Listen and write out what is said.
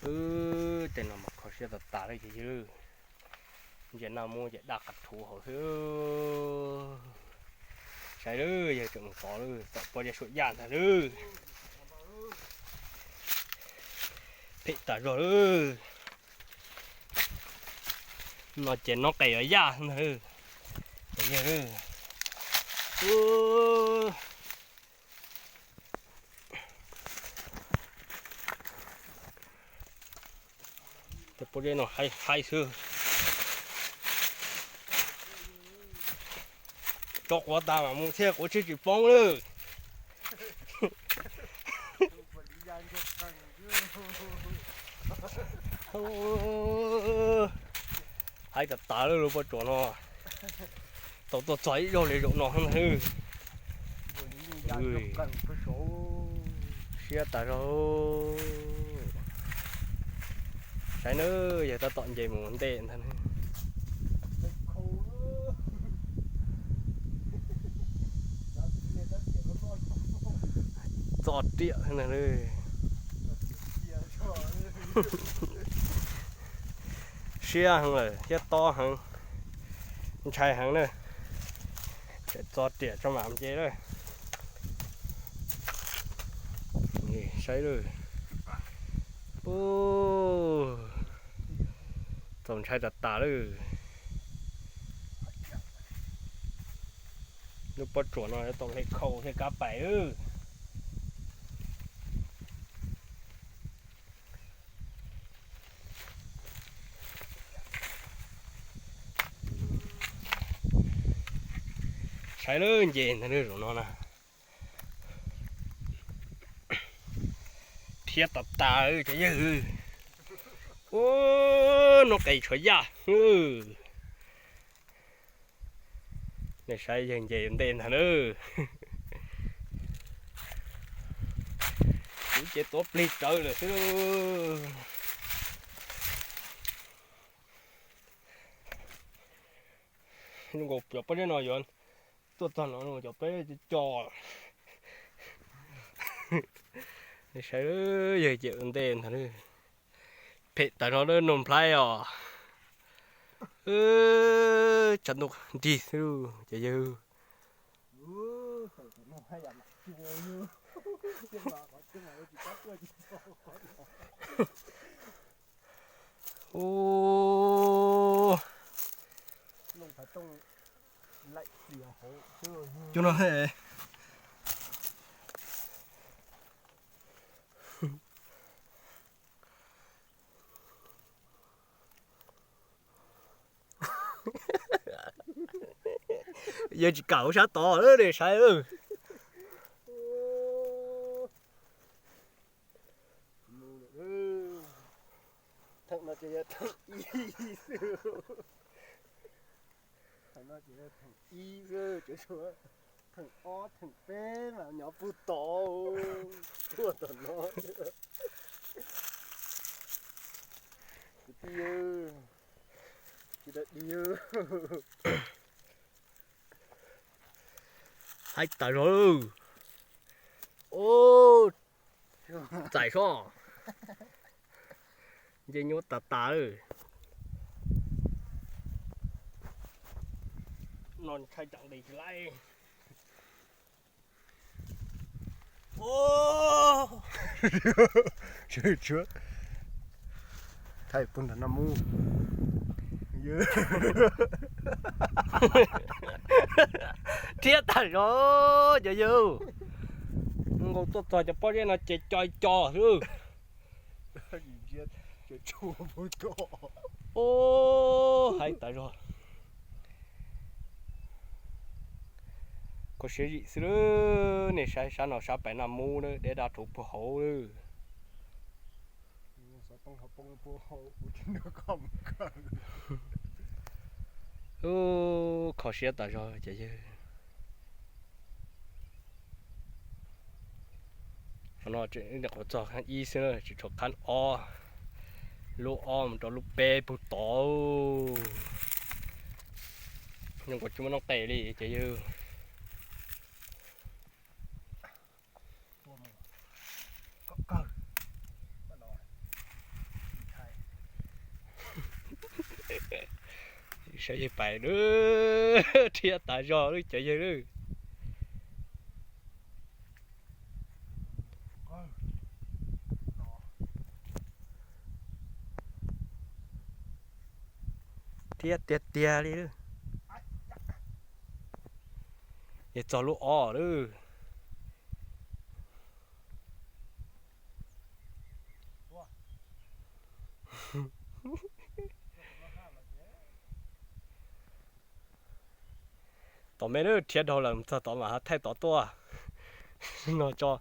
Wb tej no mas kho siab tas tas lawm ces yog ntsia naj mub ces daj qas thuv hauv xwb. Saib lawm, yawg tseem tod lawm, tom pob zeb suam yaj ntag lawm. Phem tas zog lawm. No ces noob qes yuav yaj ntag lawm. Ces yawg lawm. Tej pob zeb no haib haib xwb. Tso quav tas mas mus thiab, quav tsis tsis poob lawm. Haib tas tas lawm lub pob tsuas no. Tau tuaj txog ib zaug li zaum no ntag. Siab tas zog. Saib na, yawg tab tom nce mus ua ntej ntag. Txo riam ntag. Siab heev lawm thiab tob heev, ntshai heev na. Tseem txo riam tso mam nce lawm. Saib lawm. Txaus ntshai tas tas lawm. Lub pob tsuas no yuav tau hle khau thiab kab pais lawm. Saib lawm, nce ntag lawm zaum no na. Thiab tas tas cov yawg. Ub, noob qes tshuav yaj. Nej saib yawg nce ntej ntag na. Kuv ces tuav plig rawv lawm xwb. Zoo nkaus cov pob zeb no yuav tuaj txog no cov peb co. Saib yawg nce ua ntej ntag. Phem tas zog lawm Nuj Nplhaib os. Tshav ntuj nrig xwb ces yawg. Ub, cov no he. Yawg tsis kam ua sab tod lawm, saib. Theem no ces yog theem ib xwb. Theem no ces yog theem ib xwb, tseem tshuav theem ob theem peb mas nyob puag tod, puag tom no. Kwv tij, tsis tau dig. Haib tas zog. Ub, txais sob. Nce nyuaj tas tas lawm. No ntshai tsam nqis tsis laib. Thaij puag nram no mus. Thiab tas zog cov yawg. Nkaus tuaj txog cov pob zeb no ces co co xwb. Ub, haib tas zog. Kho siab zim xwb lawm, nej saib sab no sab pem Naj Mub lawm, dej daj rhuv puag hauv lawm. Ub, kho siab tas zog cov yawg. Qhov no tseem nyuam qhuav txog qhab ib xwb na, tseem tshuav qhab ob, lub ob mus rau lub peb puag tod. Nyuam qhuav tsis muaj noob qes li cov yawg. Kawg, kawg, kawg. Saib yawg pais na, rhiab tas zog lub cov yawg lawm. Rhiab tiag tiag li. Yog txog lub ob lawm. Tom me lub rhiab dhau lawm, txog tod mas thaij tod tuaj. No tso,